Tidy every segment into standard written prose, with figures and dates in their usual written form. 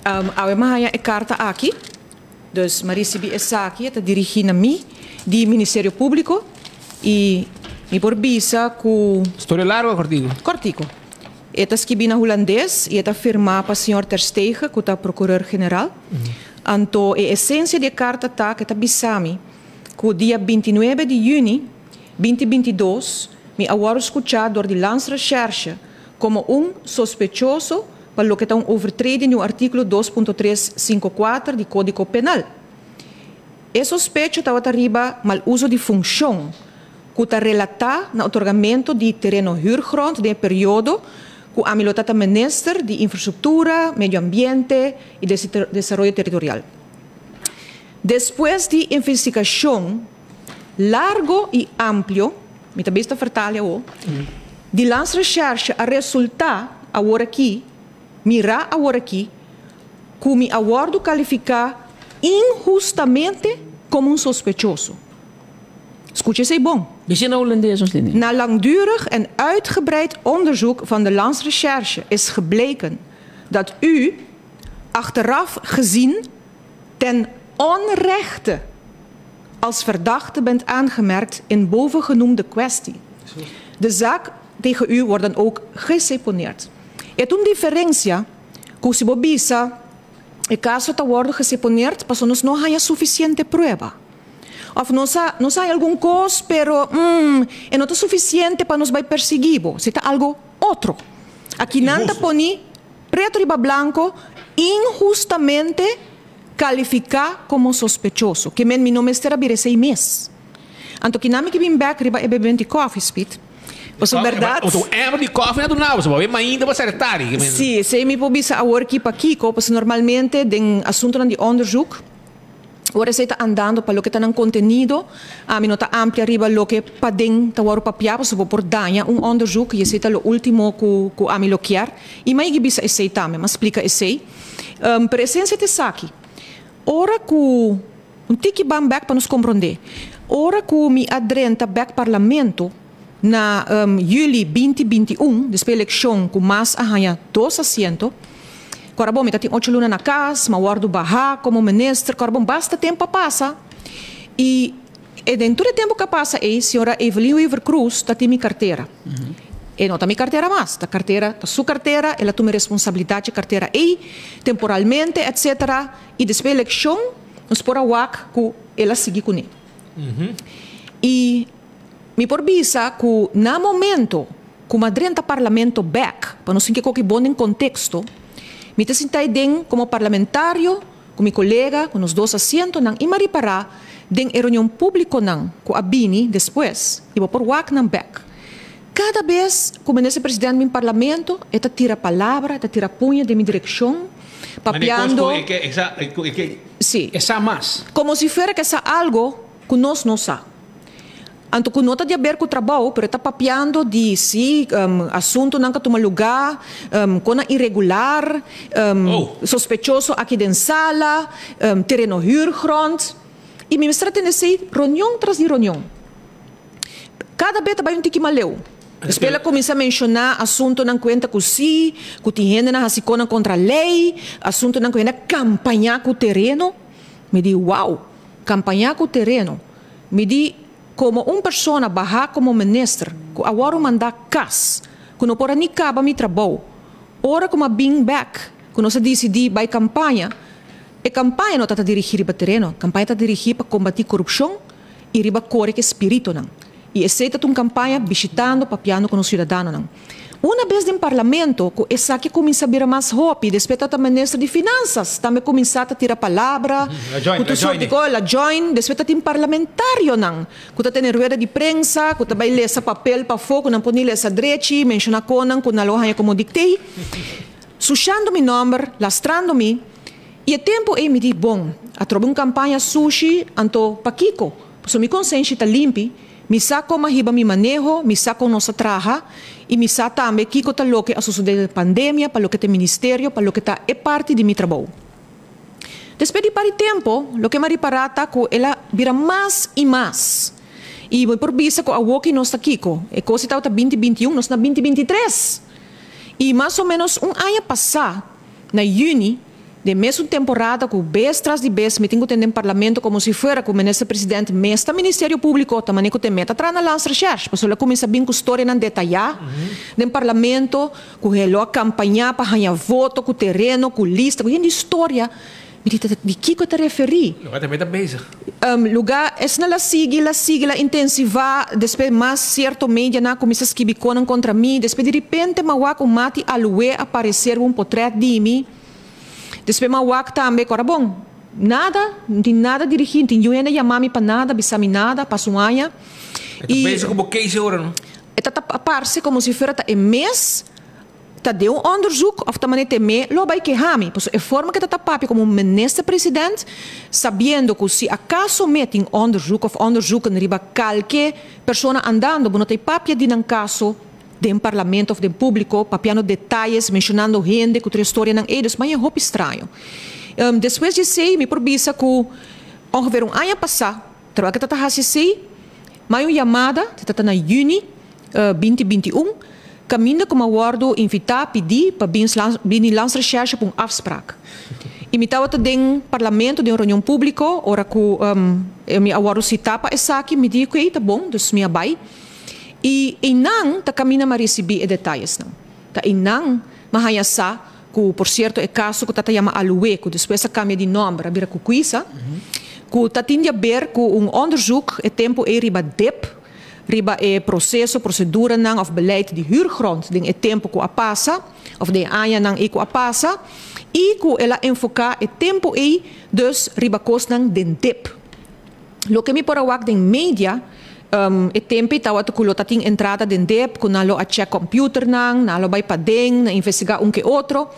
Awe mi a haña e karta aki, dus mi a risibí esaki, e ta dirigí na mi di Ministerio Públiko i mi por bisa ku. Storia largu o kòrtiku? Kòrtiku. E ta skibí na hulandes i e ta firmá pa señor Ter Stege ku ta Prokureur-Generaal. Anto e esensia di e karta ta ku e ta bisa mi ku dia 29 di yüni 2022 mi a wòrdu skuchá dor di Landsrecherche komo un sospechoso pa loke ta un overtreding di un artíkulo 2.354 di Kódigo Penal. E sospecho tabata riba mal uso di funshon ku ta relatá na otorgamentu di tereno huurgrond den e periodo ku ami lo ta ta minister di Infrastruktura, Medio Ambiente i Desaroyo Territorial. Despues di investigashon largo i amplio, mi ta bes ta fertali awor, di Landsrecherche a resultá awor aki, mirá awor aki, ku mi a wòrdu kalifiká inhustamente komo un sospechoso. Skucha esei bon. Bisa na hulandes ons tende. Na langdurig en uitgebreid onderzoek van de Landsrecherche is gebleken dat u, achteraf gezien, ten onrechte als verdachte bent aangemerkt in bovengenoemde kwestie. De zaak tegen u wordt dan ook geseponeerd. E ta un diferensia ku si bo bisa e kaso ta wòrdu geseponeerd pasobra nos no haña sufisiente prueba. Òf nos a nos haña algun kos pero mm e no ta sufisiente pa nos bai persiguí bo. Si ta algo otro. Aki nan ta poni preto riba blanko inhustamente kalifiká komo sospechoso. Ke men mi no mester a bira esei mes. Anto kinan mi ke bin bèk riba e bebent di kòfi, Speed. Pasobra bèrdat. Anto un ember di kòfi na duna bo, pasobra mainta bo sali tardi. Sí, esei mi por bisa awor ki pakiko, pasobra normalmente den asuntunan di onderzoek, ora esei ta andando pa loke ta nan kontenido, ami no ta amplia riba loke paden ta wòrdu papiá, pasobra bo por daña un onderzoek i esei ta lo último ku ku ami lo kier. I mi a yegi bisa esei tambe, mi a splika esei. Pero esensia ta esaki, ora ku un tiki ban bèk pa nos komprondé, ora ku mi a drenta bèk parlamento na yüli 2021, despues elekshon ku mas a haña dos asiento, Kòrda bon, mi ta tin ocho luna na kas, mi a wòrdu bahá komo minister. Kòrda bon, basta tempu a pasa i e den tur e tempu ku a pasa ei, señora Evelyn Wever-Croes ta tin mi kartera. E no ta mi kartera mas, ta kartera, ta su kartera, el a tuma e responsabilidat dje kartera ei, temporalmente, etcetera, i despues elekshon nos por a wak ku el a sigui kuné. I mi por bisa ku na momento ku mi a drenta parlamento bèk, pa nos tin ke koki bon den konteksto, mi ta sinta ei den komo parlamentario ku mi kolega, ku nos dos asientonan i mi a ripará den e reunion públikonan ku a bini despues i bo por wak nan bèk. Kada bes ku Minister President bin parlamento e ta tira palabra, e ta tira puña den mi direkshon, papiando. Sí. E sa mas. Komo si fuera ku e sa algo ku nos no sa. Anto ku no ta di aber ku trabou, pero e ta papiando di si asuntunan ku a tuma lugá, konan iregular, sospechoso aki den sala, tereno huurgrond. I mi mester a tende esei reunion tras di reunion. Kada be ta bai un tiki maleu. Despues el a kuminsá menshoná asuntunan kuenta ku si, ku tin hendenan hasi konan kontra lei, asuntunan ku hende a kampañá ku tereno. Mi di, Wow! Kampañá ku tereno. Mi di, Komo un persona bahá komo minister ku a wòrdu mandá kas, ku no por a ni kaba mi trabou, ora ku mi a bin bèk, ku nos a disidí bai kampaña, e kampaña no ta ta dirigí riba tereno, kampaña ta dirigí pa kombatí korupshon i riba kore ku e spiritunan. I esei ta ta un kampaña bishitando, papiando ku nos siudadanonan. Una bes den parlamento ku esaki a kuminsá bira mas hopi, despues ta ta minister di Finansas tambe kuminsá ta tira palabra, ku tur sort di kos, la join, despues ta tin parlamentarionan ku ta tene rueda di prensa, ku ta bai lesa papel pafó ku nan por ni lesa drechi, menshoná konan ku nan lo haña komo diktee, sushando mi nòmber, lastrando mi. I e tempu ei mi di, bon, atrobe un kampaña sushi, anto pakiko? Pasobra mi konsenshi ta limpi. Mi sa kon a hiba mi maneho, mi sa kon nos a traha i mi sa tambe kiko ta loke a sosodé den pandemia pa loke ta e ministerio, pa loke ta e parti di mi trabou. Despues di par di tempo, loke mi a ripará ta ku el a bira mas i mas. I bo por bisa ku awoki nos ta kiko? E kos di tabata 2021, nos na 2023. I mas o ménos un aña pasá, na yüni, Den mesun temporada ku bes tras di bes mi tin ku tende den parlamento komo si fuera ku minister president mes ta Ministerio Públiko, ta manera ku te meta traha na Landsrecherche, pasobra el a kuminsá bin ku storianan detayá den parlamento ku e lo a kampañá pa haña voto ku tereno, ku lista, ku hende historia. Mi di ta di kiko e ta referí? Lugá tambe ta bezig. Lugá esnan la sigui, la sigui, la intensivá, despues mas sierto medianan a kuminsá skibi konan kontra mi, despues di ripente m'a wak un mati alué a paresé riba un potrèt di mi. Despues m'a wak tambe, kora bon, nada, no tin nada dirigí, no tin niun hende a yama mi pa nada, bisa mi nada, pasa un aña. E ta pensa ku bo keis e ora, no? E ta ta parse komo si fuera ta e mes ta den un onderzoek òf ta manera ta e me lo a bai keha mi. Pasobra e forma ku e ta ta papia komo un minister-president, sabiendo ku si akaso me tin onderzoek òf onderzoeken riba kalke persona andando, bo no ta e papia di nan kaso den parlamento of den publico, papiando detayes, mencionando hende cu tur e storianan ey, dus maña hopi straño. Despues di esey mi por bisa cu ongeveer un aña pasa, terwijl cu ta ta haci esey, maña un yamada, ta ta na juni 2021, caminda cu mi a wordo invita, pidi pa bin bini Landsrecherche pa un afspraak. Y mi tabata den parlamento, den un reunion publico, ora cu mi a wordo cita pa esaki, mi di, oké, ta bon, dus mi a bay. I einan ta kaminda m'a risibí e detayesnan. Ta einan m'a haña sa ku, por sierto, e kaso ku ta ta yama Alué, ku despues a kambia di nòmber, a bira Kukuisa, ku ta tin di aber ku un onderzoek e tempu ei riba dip, riba e proseso, proseduranan òf beleid di huurgrond den e tempu ku a pasa, òf den e añanan ei ku a pasa, i ku el a enfoká e tempu ei dus riba kosnan den dip. Loke mi por a wak den media e tempo ei tawata ku lo ta tin entrada den dep, ku nan lo a chèk kòmpiuternan, nan lo bai paden, nan investigá un ke otro.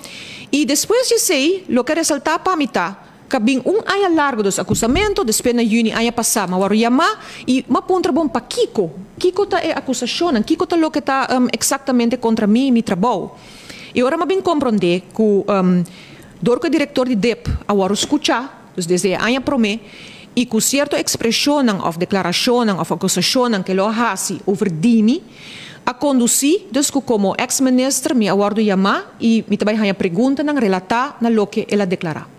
I despues di esei, loke a resaltá pa mi ta ku a bin un aña largu dos akusamentu, despues na yüni aña pasá m'a wòrdu yamá i m'a puntra bon pakiko, kiko ta e akusashonnan, kiko ta loke ta eksaktamente kontra mi i mi trabou. I ora m'a bin komprondé ku dor ku e direktor di dep a wòrdu skuchá, Dus desde e aña promé, i ku sierto ekspreshonnan òf deklarashonnan òf akusashonnan ku e lo a hasi over di mi, a kondusí dus ku komo eks minister mi a wòrdu yamá i mi ta bai haña preguntanan relatá na loke el a deklará.